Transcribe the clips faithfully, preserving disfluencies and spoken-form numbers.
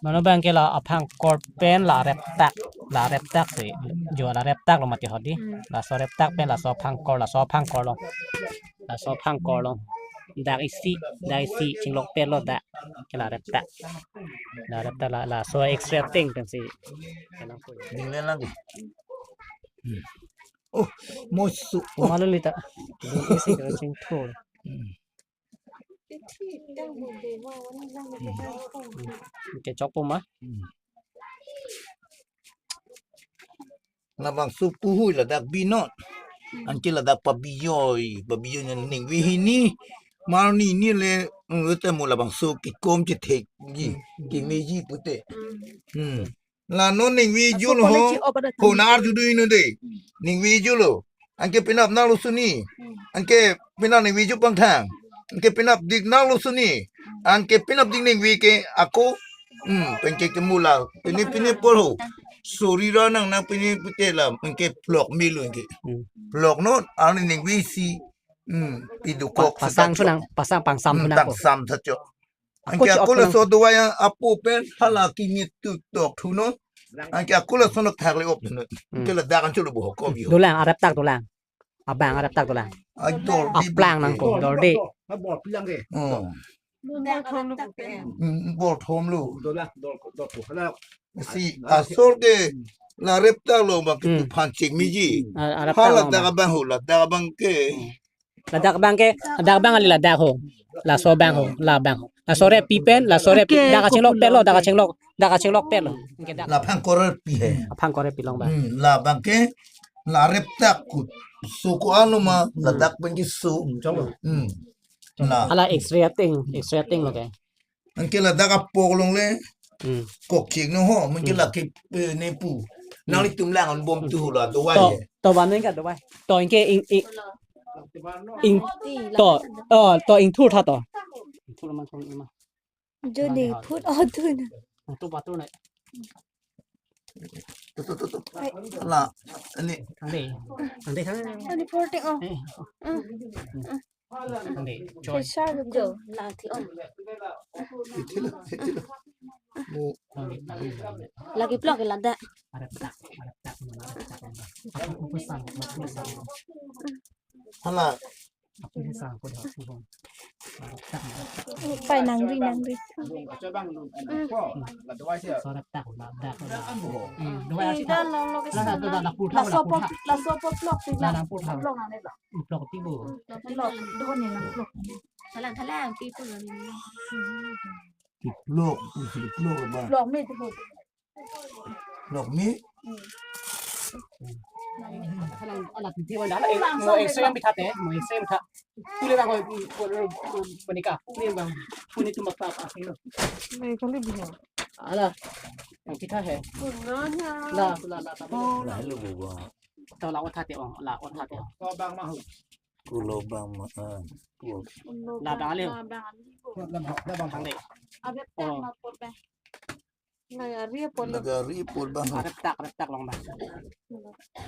Mano abang ke la aphangkor pen la reptak, la reptak si, jo la reptak lo mati hodi. Hmm. Laso reptak pen laso aphangkor, laso aphangkor lo. Laso aphangkor lo. Dak isi, dak isi, chinglokpet lo dak. Ke la reptak. La reptak la, laso X-ray ateng pensi. Ning le lagi. Oh, mosu. Malu lita. Isi kena chingthur. Hmm. Kechok po ma? Hmm. Labangso puhui ladak binot. Hmm. Anke ladak pabijoi, pabijoi nang ningve hini. Marni ni le, mm, te mo labangso kekom chethekji, Hmm. kemeji pute. Hmm. Hmm. La non ningve Aso jul ho, college opada ho tangji. Nar judu ino de. Hmm. Ningve jul lo. Anke penap nang lo suni. Hmm. Anke penap ningve jul pangthang. Anke penap dik nang lo suni. Hmm. Anke penap dik ningve ke ako. Hmm, penke ke mula. Pini pini pol ho. Sorira nang nang pini pute la. Anke plok milo anke. Hmm. Plok non, ani ningve si. Hmm, pidukok Pa-, pasang sa chok. Sunang, pasang pangsam Hmm, sunang ko. Pangsam sa chok. Ako Anke chok ako la sunang. So dawai apo pen hala kimi tu tok thuno. Anke ako la so nok thak le op thuno. Hmm. Anke ladak anchot lo bo ko bi ho. Dolang, areptak dolang. Abang areptak dolang. Ai dor di Aplang bu nang ko, ke. Dor di. Bor pilang ke. Oh. Bor thom lo. Hmm, bor thom lo. Dolang, dor, dor ko. Hala. Si asor ke la reptak lo bang ke Hmm. tu phan chingmeji. Ah, areptak Hala lo dak bang. Abang ho, ladak abang ke. Hmm. Ladak abang ke, ladak abang ali ladak ho. Laso abang ho, labang ho. Laso repi pen, laso repi. Oke, Dak kachinglokpet lo, kopulo, dak oke. Kachinglok, dak kachinglokpet lo. Oke, dak. La phangkor repi he. Aphangkor repi long bang. Hmm, labang ke, la reptak kut. So ko-an lo ma, Hmm. ladak pen ke so. Hmm, chong lo. Hmm. La. Hala X-ray ateng, X-ray ateng lo ke. Anke ladak apok along le, Hmm. Kokching no ho, mungkin Hmm. laki, eh, nepu. Hmm. Nanglitum lang an bom tu hula dawai To, ye. To ban neng ka dawai. To anke ing, ing, ing, to, oh, to ingthur tha to. Ingthur man thong ima. Jo Lang ne ha. Phut o tu na. Ingthur ba tu na. Tu, tu, tu, tu. Ai. La, ini. Ande. Ande sana. Ani forte o. Eh. Hmm. Ande. Choi. Sesar Jo, la thi o. Ithilo, ithilo. Mo. Ande. Lagi plok ke lada. Ada petak, ada petak, ada petak. Aku pesan, aku pesan. Hala. Aku pesan, aku dah aku. Ada petak, ada petak. Pai nangri, nangri. Coba lu, Hmm. Ada petak, ada petak. Hmm, dua Eh, sih. Dan lo, lo ke Lah, sana. Lah, lah, lah, putih, Lah, lah, sopo, putih. Lah, sopo plok sih, Lah, lah. Lah, putih. Plok nang ni lo. Plok tibu. Plok, dohon ni nang plok. Thalang, thalang, pi tu lo ni. Kiplok, kiplok ba. Plok mi tu. Plok mi. Hmm. Thalang, ala pi tu wan dah, eh, Lang mo sang X-ray deh. Yang pitha te, mo X-ray yang pitha. Pule bang, ko, ko, ko, panika. Pule bang, pule tu makta apa sih lo? Ni kali biho. Ala, yang pitha he. Punanya. La, la, la, tama. Oh. La, hello, buba. To la otha te ong, la otha te ong. Ko bang mahu. Kulo bang ma, ah, kulo. La bang ale. La bang ale. Thang de. Ada Oh. Tang lapor bang. Nagari apor lo. Nagari apor bang. Reptak, reptak long bang.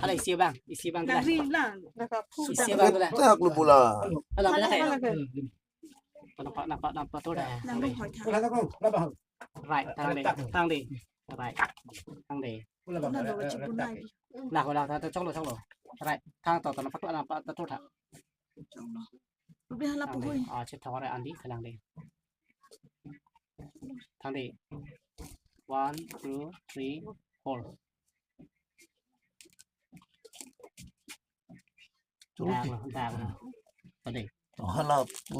Hala isi bang, isi bang. Nagari lang. Nagaphu Isi dang. Bang tu lah. Reptak lo bola. Hala, hala, hala, hala. Hala. Nampak, nampak, nampak tu dah. Nang lo hoi tha. Hala, hala, hala. Right, thang de, thang de. Right, thang de. Hala, hala, hala. Lah, hala, hala, chok lo, chok lo. Right, thang to, to, nampak tu, nampak tu dah. Rubi hala Thang de. Puhui. Ah, chit thang ore andi, thang de. Thang de. One, two, three, four. Dak lo, dak lo. Thang de. Oh, hala pu.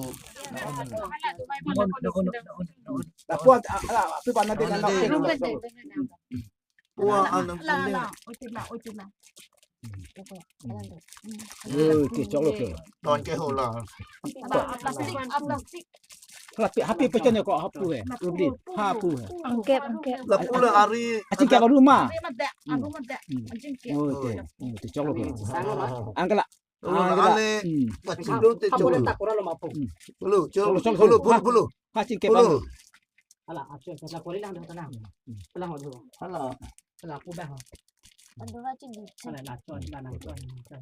Lapu at, ala, api pana de Ano na de? Wah, anam Ala, ala, ala. Oi, tila, oi, tila. Oi, ke chok lo ke. Ton ke hola. Ala, a plastic, a plastic. Hala pi, hapi pecah ni ko hapu he. Rubi, hapu he. Angkep, angkep. Lapu la ari. Acing ke baru ma. Ari mada, Hmm. Aru mada. Hmm. Anjing ke. Oh, te. Hmm, te chok lo ke. Sang lo ma. Angkela. Ula Angkela. Ale. Hmm. Pacing dong te Hapu chok lo. Letak kurang lo ma hapu. Hmm. Pulu, Chok lo, chok lo, chok lo, chok lo. Pulu, pulu. Acing ke Pulu. Baru. Hala, acho, acho, la pori lang dong tenang. Hmm. Pelang ho dong. Hala. Hala, aku dah. Aduh, acho di. Hala, la cho, la nang cho.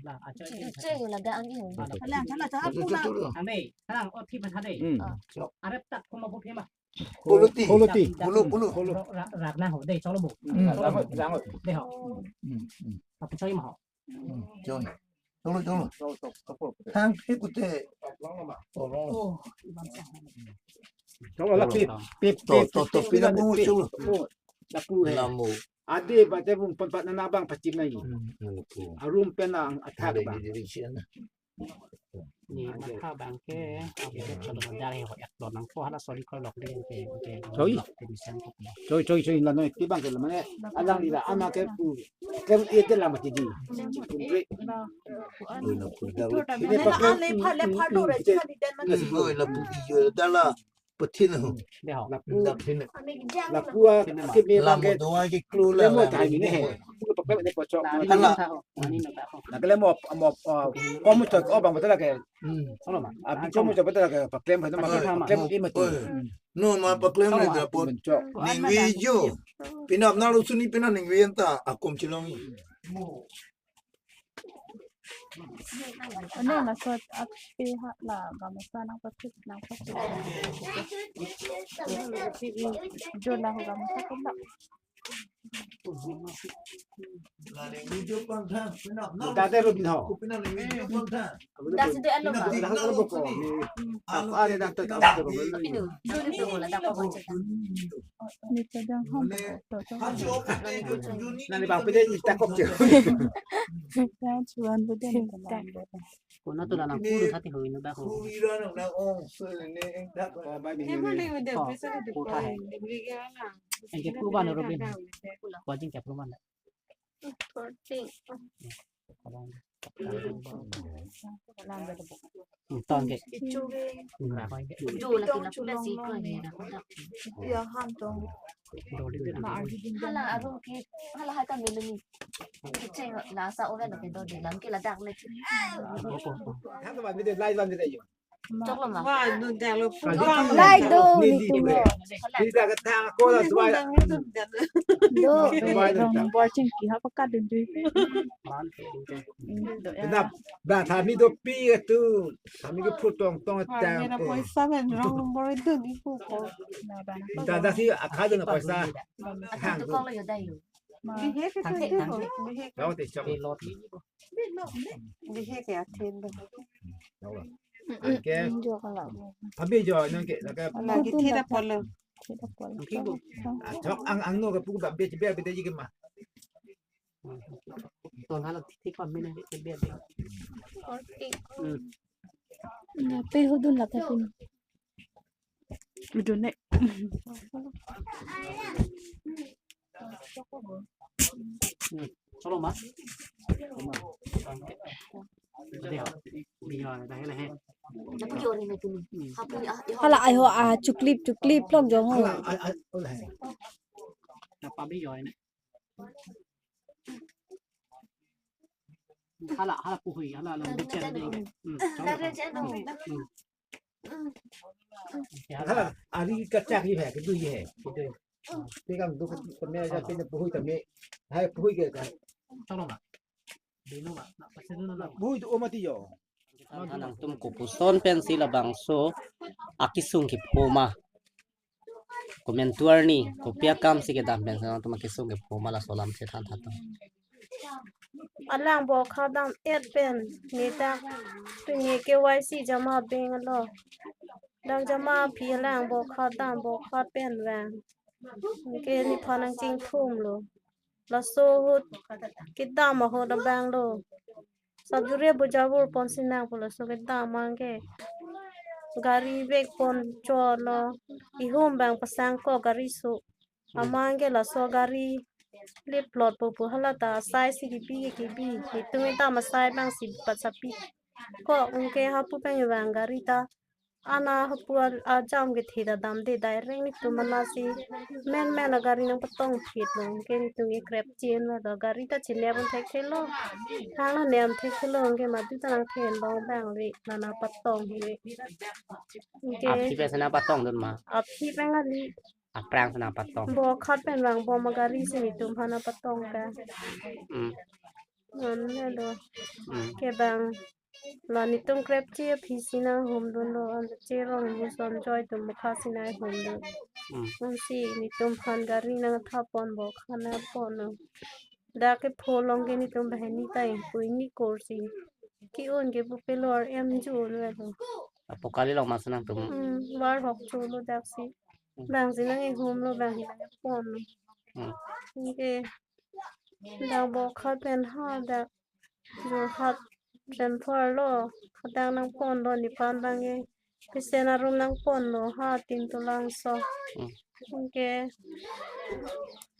La, acho. Cik, cik, la dah angin. Hala, hala, hala, hala, Chok, chok, pula. Chok lo. Ame, hala, oh, thip hala. Hmm. Ah. Chok. Arep tak, kuma bu phema. Polo ti. Polo ti. Polo, polo. Polo. Ra-, ra-, rang ho, dei, cholo bo. Hmm. Cholo bo. Rang ho. Dei ho. Hmm, hmm. Tapi choi ma ho. Hmm, choi. Cholo, cholo. Thang, he kute. Oh, long. Oh, iban sa. Cholo la pip, pip, to, pip, to, to, pip, pip, pip, pip, cholo. Oh, lapu he. Lamu. Ade ba te bung pon pat nana bang pachim nai. Hmm, hmm, hmm. Arum pen ang athak. Ada ba. Di diri siya na. Ni matha bang ke, abe ke cholo dari ho ek lo nang ko hala soli ko lok di ke, ke. Choi. Lok ke bisan ko. Choi, choi, choi, la noi, ti bang ke la mane, alang di la, ama ke pu, kem e te la mati di. Oi, na pu da lo. Ini pakai. Oi, la pu iyo da la. Pathin ho. Dei ho. Lapu. Pathin. Lapu a, keme bang ke. Lamo doa ke klo la, lamo la, thai mene he. Lamo. Paklem ne pochok. Hala. Nang ke lemo, mo, ah, komu chok, oh, bang betul ke. Hmm. Ano ma? Abi komu chok betul ke, paklem, paklem, paklem, paklem, paklem, paklem. Oi. No ma paklem ne dapot. Chok. Ningve jo. Pinap na lo suni pinap ningve anta, akom chilong. Ano na so at pe ha la gamusa nang pasit nang pasit. Jo la ho gamusa ko la. Dade ro bin ho. Dasi do alo ba. Dak dak dak dak. Anu, juni pe bola dak ko. Ni chadang ham. Nani bang pede ni takok je. Chuan pede ni takok. Kona to dana puru thati hoi no dak ko. He bole udah bisa ko. Engke puru ban ro bin. Wajing ke puru ban. Thirty. Tong ke. Ichu ke. Ichu lagi na pula si ko ni na. Ya, han tong. Hala arum ke, hala hai ka menu ni. Kicheng la sa oven ke do di lam ke ladak le. Chok lo ma. Lai do ni tum lo. Ni da ka thang ko la suai. Do. Suai do. Dong bor chingki ha pakat dun dun. Na ba thami do pi tu. Thami ke phu tong tong tang. Ni na poisa men rong bor dun ni pu ko. Dada si akha do na poisa. Thang tu ko lo yo dai yo. Bihek ke thang tu thang. Lo te chok. Bihek ke athen do. Anke. Abi jo nang ke, nang ke. Lagi thira polo. Thira polo. Anke ko. Ah, chok ang ang no ke pu ba be be be de ke ma. Ton hala thik pa mene be be. Hmm. Na pe hudun la ta pun. Hudun ne. Hmm. Cholo ma. Hala ai ho a chuklip chuklip long jong ho. Hala ai ai ole he. Hala hala puhui hala hala bichar de. Hmm. Hala ari kachak hi hai, kedo hi hai. Kedo. Pegang do kami aja pin puhui kami. Hai puhui ke kan. Cholo ma. Bino ma. Na pasin na. Puhui do mati yo. Nangtum kopuson pensi labangso akesung kepho ma. Komantu arni kopi akam si kedam pensi nangtum akesung kepho ma laso alam si than tha tha. Alang bokha dam et pen ne ta pini K Y C jama beng lo. Dang jama aphi alang bokha dam bokha pen vang. Anke nephan nangchingthum lo. Laso ahut kedam ahut abang lo. Sabjure bujabur ponsi nang pulo laso kedam anke. Gari vek pon cholo. Ihum bang pasang ko gari su. Amat anke laso gari lit plot pupu hala ta asai si kibi kibi. Netum kedam asai bang si patsapi. Ko anke hapu pen vang gari ta. Ana hapu al-, ajam kethe ta damde direct netum ana si men men agari nangpatong phit lo, anke netum ke krep chen lo, gari ta chinep un thekthelo, thang nangnem thekthelo, anke madu ta nangthe long bang le, nana patong le. Anke aphi pen si nangpatong dun ma? Aphi pen kali. Aphrang si nangpatong. Bokhat pen vang bom agari si netum aphan nangpatong ke. Hmm. Ngan helo. Hmm. Ke bang La netum krepchi aphi si nanghumdunlo, an cherong muson joy atum mukha si nanghumdun. Hmm. Ansi netum aphan gari nangthapon bo khana ponlo. Dak kepho along ke netum banghini ta ingpui ni korsi. Ke-un ke pupe lo ar em ju un velo. Apo kali long mas nangtum. Hmm, var hok cholo daksi. Hmm. Bang si nanghumlo, bang si nangponlo. Hmm. Anke dak Bokakhat pen ha dak Jorhat transfer lo, hadak nangponlo nephan bang ke. Pesen arum nangponlo ha Tin Tulangso. Hmm. Anke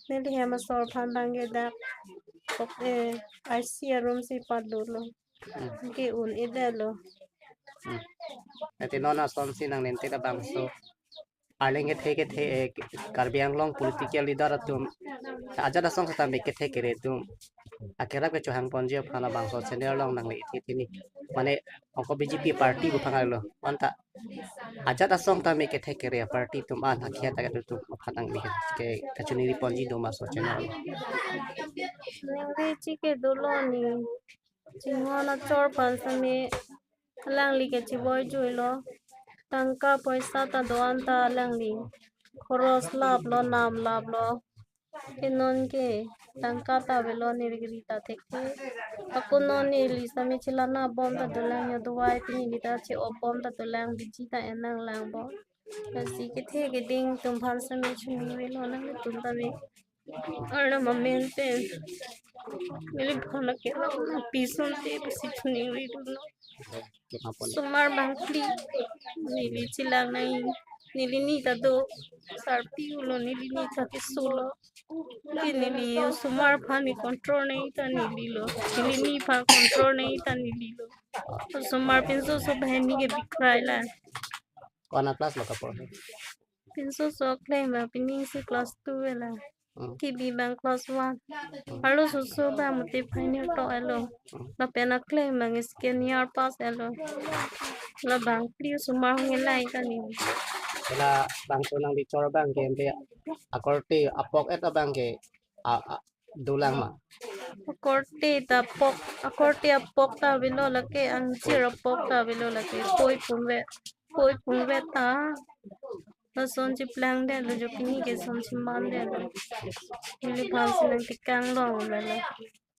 neli hem asor aphan bang ke dak kok, eh, I C arum si padolo. Hmm. Anke un-edetlo. Hmm. Ati non asonsi nang nente labangso arleng kethe kethe, eh, Karbi Anglong political leader atum ajat asong setame kethe kere atum akerap kechohang ponji aphan labangso channel along nangli ithi thini. Mane ongko B J P party buphangarlo. Anta ajat asong tame kethe kere party atum an akhia ta atum aphan nangli ke kachiningri ponji do ma laso channel. Ningri chike dolo ni. Chinghon achor aphan sami alangli ke chiboi juilo. Tangka poisa ta do-an ta alangli khoros laplo, nam laplo. Ke non ke tangka ta avelo, neli kiri ta thekthe. Ako non neli sami chilana bom ta dolang, yo dovai pini neli ta che-op bom ta dolang, biji ta en nanglang bom. Lasi kethe keding atum aphan sami chunivelo, nangtum tame arnam amen pen neliphan akerap nangpi asonte pusi chuningri dunlo. Osomar bangphli neli chelang nang, neli ni ta do, sarpi ulo, neli ni ta kesolo. Ke neli osomar aphan ni control nangji ta neli lo, neli ni aphan control nangji ta neli lo. Osomar pinso oso banghini ke bikrai la. Ko-an a class lo kaporhe? Pinso oso akleng bang pining si class two vela. Hmm. Kebi bang class one. Hmm. Arloso oso bang mate final to-etlo. Hmm. Lapen akleng bang second year pass-etlo. La bangphli osomar hong elai ta ni. Labangso nangli chor abang ke ante akorte apok-et abang ke a, a, dolang ma? Akorte ta pok, akorte apok ta avelo lake, angchir apok ta avelo lake. Poi punve, poi punve ta. Lason cheplangdetlo, jo pini ke son chemandetlo. Neliphan si nangtekang long melo.